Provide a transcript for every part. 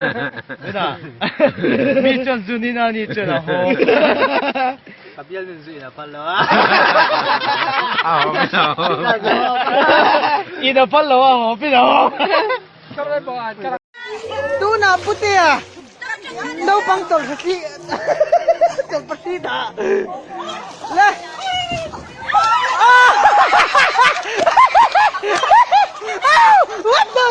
Mi chuan zun in a ni chuan a haw. Ka bial nun zu in a phal lo a. In a phal lo a haw pin a haw. Tunah putea naupang tawlhpahri tawlhpahri dah le. What the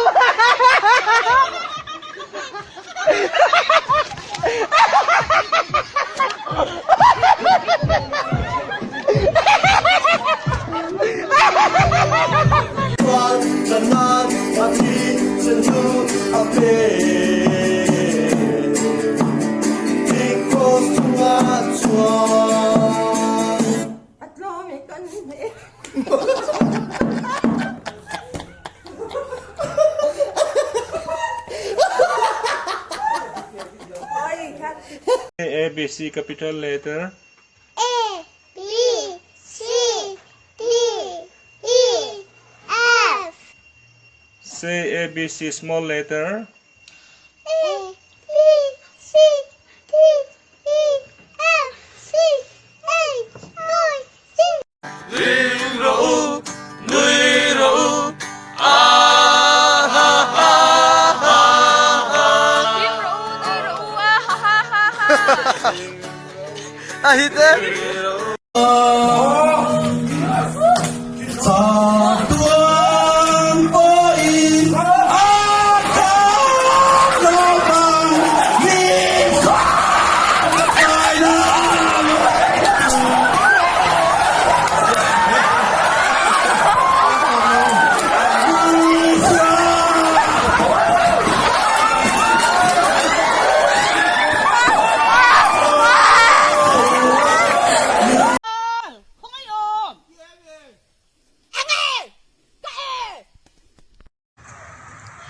A B C capital letter. A B C D E F. Say A B C small letter. A B C D E F C H I J. Hlim rawh u, nui rawh u, a ha ha ha ha. Hlim rawh u, nui rawh u, a ha ha ha ha. A hit e.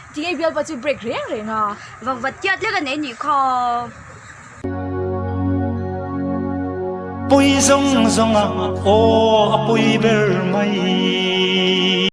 Tinge bialpa chu break reng reng a. Vangvat tiat lek a nei nih kha. Pui zawng zawng a aw a pui ber mai.